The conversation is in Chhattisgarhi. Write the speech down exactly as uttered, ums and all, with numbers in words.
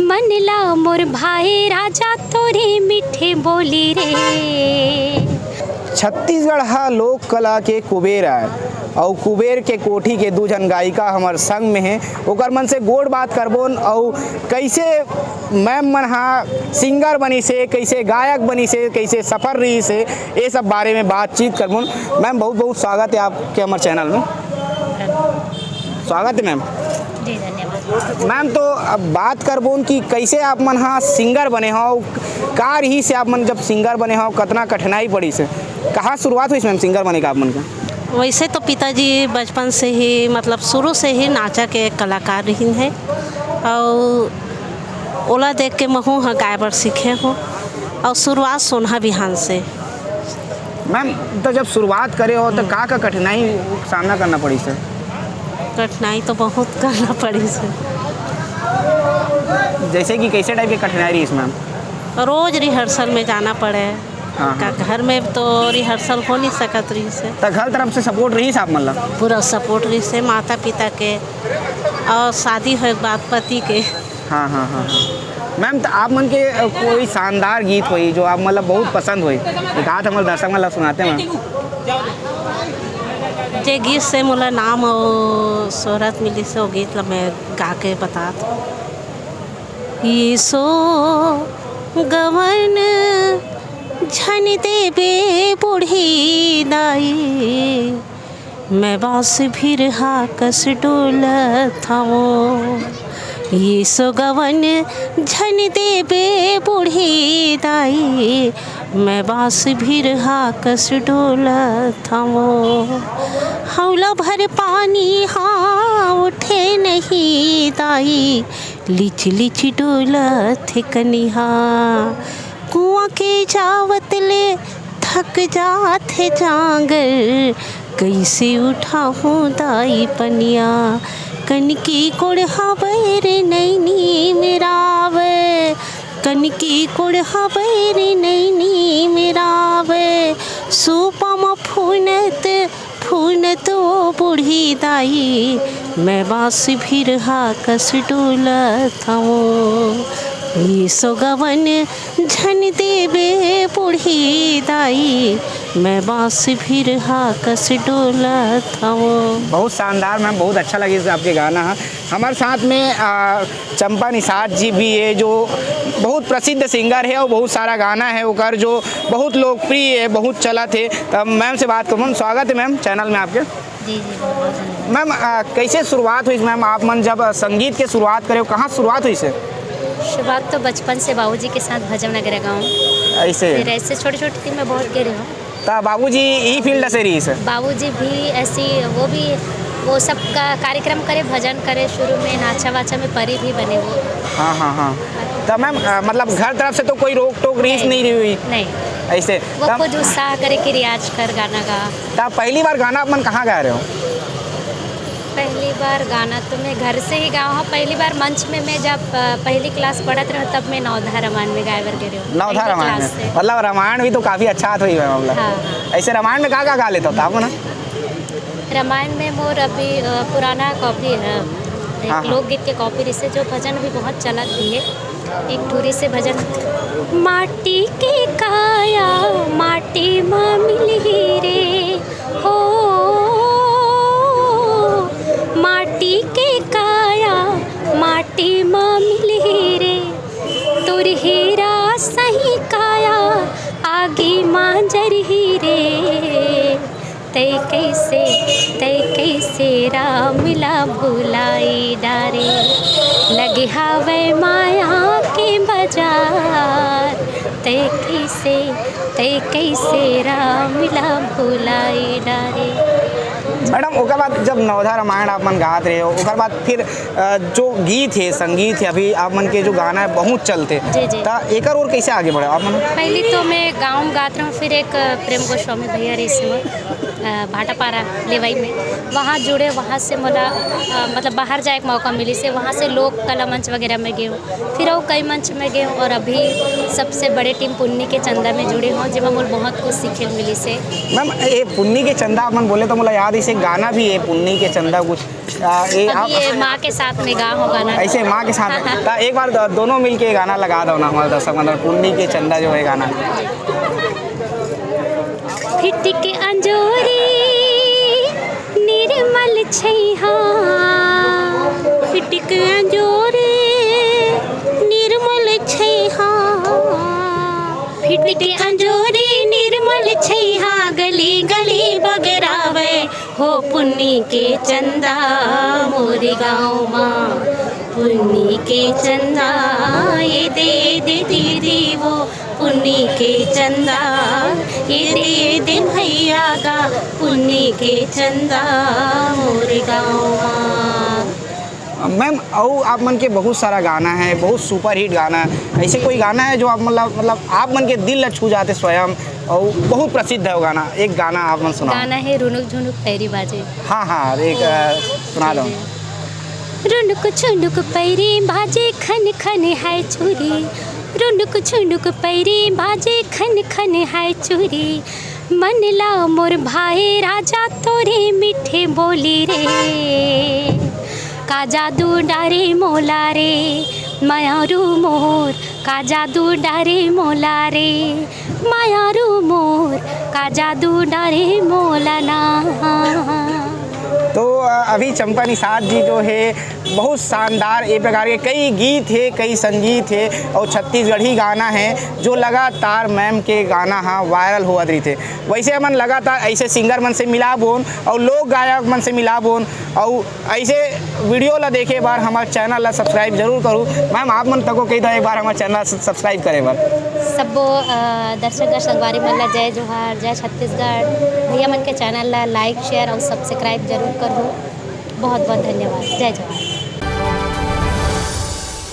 मन ला मोर भाई राजा तोरी मीठे बोली रे। छत्तीसगढ़ हा लोक कला के कुबेर आय, अउ कुबेर के कोठी के दू झन गायिका हमर संग में हे। ओकर मन से गोठ बात करबोन, अउ कइसे मैम मन हा सिंगर बनिस हे, कइसे गायक बनिस हे, कइसे सफर रहिस हे, ये सब बारे में बातचीत करबोन। मैम, बहुत बहुत स्वागत हे आपके हमर चैनल में। स्वागत हे मैम। जी, धन्यवाद। मैम, तो अब बात करबोन कि कइसे आप मन हा सिंगर बने हव, का रहिस हे आप मन जब सिंगर बने हव, कतना कठिनाई पड़िस हे, कहाँ शुरुआत होइस मैम सिंगर बने का आप मन का? वैसे तो पिताजी बचपन से ही, मतलब, शुरू से ही नाचा के कलाकार रहिन हे, अउ ओला देख के महू ह गाए बर सीखे हूँ, अउ शुरुआत सोनहा बिहान से। मैम, तो जब शुरुआत करे हो, तो का का कठिनाई सामना करना पड़िस हे? कठिनाई तो बहुत करना पड़िस हे। जैसे कि कैसे टाइप के कठिनाई रहिस मैम? रोज रिहर्सल में जाना पड़े। हाँ, का हाँ। घर में तो रिहर्सल हो नहीं सकत रहिस हे। तो घर तरफ से सपोर्ट रहिस आप मन ला? पूरा सपोर्ट रहिस हे माता पिता के, अउ शादी होए के बाद पति के। हाँ, हाँ, हाँ, हाँ। मैम, तो आप मन के, अ, कोई शानदार गीत होई जो आप, मतलब, बहुत पसंद होई, एक आध हमर दर्शक मन ला सुनाते मैम। जे गीत से मोला नाम अउ शोहरत मिलिस हे, वो गीत ला मैं गा के बतात हूँ। ईसो गवन झन देबे बूढ़ी दाई, मैं बांस भिरहा कस डोलत हवों। ईसो गवन झन देबे बूढ़ी दाई, मैं बांस भिरहा कस डोलत हवों। हौला भर पानी हा उठे नहीं दाई, लिच लिच डोलत हे कनिहा। कुआं के जावत ले थक जात हे जांगर, कइसे उठाहूं दाई पनिया। कनकी कोड़हा बैर नैनी मेरावे, कनकी कोड़हा बैर नैनी मेरावे। सूपा म फूनत फूनत ओ बूढ़ी दाई, मैं बांस भिरहा कस डोलत हवों। ईसो गवन झन देबे बूढ़ी दाई, मैं बांस भिरहा कस डोलत हवों। बहुत शानदार मैम, बहुत अच्छा लगिस आपके गाना ह। हमर साथ में, आ, चंपा निषाद जी भी हे, जो बहुत प्रसिद्ध सिंगर हे अउ बहुत सारा गाना हे ओकर, जो बहुत लोकप्रिय हे, बहुत चलत हे। त मैम से बात करबोन। स्वागत हे मैम चैनल में आपके। जी, जी, बहुत, बहुत धन्यवाद। मैम, आ, कइसे शुरुआत होइस मैम, आप मन जब, आ, संगीत के शुरुआत करे हो, कहाँ शुरुआत होइस हे? शुरुआत तो बचपन से बाबूजी के साथ भजन वगैरह गाऊँ। ऐसे? फिर ऐसे छोटे-छोटे थी मैं बहुत गे रहे हूँ। त बाबूजी यही फील्ड से रहिस हे? बाबूजी भी ऐसी, वो भी, वो सब का कार्यक्रम करे, भजन करे, शुरू में नाचा वाचा में परी भी बने वो। हाँ, हाँ, हाँ। त मैम, आ, मतलब घर तरफ से तो कोई रोक टोक रहिस नहीं, नहीं रही हुई? नहीं। ऐसे? वो तब खुद उत्साह करे कि रियाज कर गाना गा। त पहली बार गाना आप मन कहाँ गाए रहे हो? पहली बार गाना तो मैं घर से ही गाया हूँ। पहली बार मंच में मैं जब, अ, पहली क्लास पढ़त रहे हूँ, तब मैं नवधा रामायण में गाए बर गे रहे हूँ। नवधा पहली रामायण क्लास में? से। मतलब रामायण भी तो काफी अच्छा आत होही मैम, मतलब। हाँ, हाँ। ऐसे रामायण में का का गा लेते हो आप ना? रामायण में मोर अभी, अ, पुराना कॉपी है, एक हाँ, हाँ। लोकगीत के कॉपी, जिससे जो भजन भी बहुत चलत भी है। एक ठुरी से भजन। माटी के काया माटी मा मिलही रे, हो, माटी के काया माटी मा मिलही रे, तोर हीरा सही काया आगी मा जरही रे। तै कइसे, तै कइसे राम ला भुलाई डारे, लगे हावय माया के बाजार। तै कइसे, तै कइसे राम ला भुलाई डारे। मैडम, ओकर बाद जब नवधा रामायण आप मन गात रहे हो, ओकर बाद फिर, अ, जो गीत हे, संगीत हे, अभी आप मन के जो गाना हे, बहुत चलथे। जी, जी। त एकर ओर कइसे आगे बढ़े आप मन? पहली तो मैं गाँव में गात रहूँ, फिर एक, अ, प्रेम गोस्वामी भैया रहिस हे, अ, भाटापारा लेवई में, वहाँ जुड़े, वहाँ से मोला, अ, मतलब बाहर जाए के मौका मिलिस हे, वहाँ से लोक कला मंच वगैरह में गे हूँ, फिर अउ कई मंच में गे हूँ और अभी सबसे बड़े टीम पुन्नी के चंदा में जुड़े हूँ, जेमा मोला बहुत कुछ सीखे ल मिलिस हे। मैम, ये पुन्नी के चंदा आप मन बोले तो मोला याद इसे गाना भी है पुन्नी के चंदा कुछ, अ, ये अभी आप ये माँ के साथ में गा हूँ गाना। ऐसे माँ के साथ। हाँ, हाँ। तो एक बार दो, दोनों मिलके गाना लगा दो ना हमारे दर्शक, मतलब पुन्नी के चंदा जो है गाना। फिटिक अंजोरी निर्मल छैहा, फिटिक अंजोरी निर्मल छैहा, फिटिक अंजोरी निर्मल छैहा, गली गली बगरावे हो पुन्नी के चंदा मोरे गाँव मा, पुन्नी के चंदा ये दे दे दीदी वो, पुन्नी के चंदा ये दे दे भैया गा, पुन्नी के चंदा मोरे गाँव मा। मैम, अउ आप मन के बहुत सारा गाना है, बहुत सुपरहिट गाना है, ऐसे कोई गाना है जो आप मतलब, मतलब आप मन के दिल ला छू जाते स्वयं, और बहुत प्रसिद्ध है वो गाना, एक गाना आप मन सुनाओ। गाना है रुनुक झुनुक पैरी बाजे। हाँ, हाँ, एक, अ, सुना दो। रुनुक झुनुक पैरी बाजे खन खन है चूरी, रुनुक झुनुक पैरी बाजे खन खन है चूरी, मन ला मोर भाए राजा तोरे मीठे बोली रे, का जादू डारे मोला रे, मयारू मोर, का जादू डारे मोला रे, मयारू मोर, का जादू डारे मोला ना। तो, अ, अभी चंपा निषाद जी जो है, बहुत शानदार ये प्रकार के कई गीत हे, कई संगीत हे और छत्तीसगढ़ी गाना है जो लगातार मैम के गाना हा वायरल होवत रहिथे। वैसे हमन लगातार ऐसे सिंगर मन से मिलाबोन और लोक गायक मन से मिलाबोन और ऐसे वीडियो ला देखे बार हमारे चैनल ला सब्सक्राइब जरूर करू। मैम, आप मन तको कही था एक बार हमारे चैनल ला सब्सक्राइब करे बार। सब्बो, अ, दर्शक संगवारी मन ला जय जोहार, जय छत्तीसगढ़। भैया मन के चैनल ला लाइक, शेयर और सब्सक्राइब जरूर करहू। बहुत बहुत धन्यवाद। जय जोहार।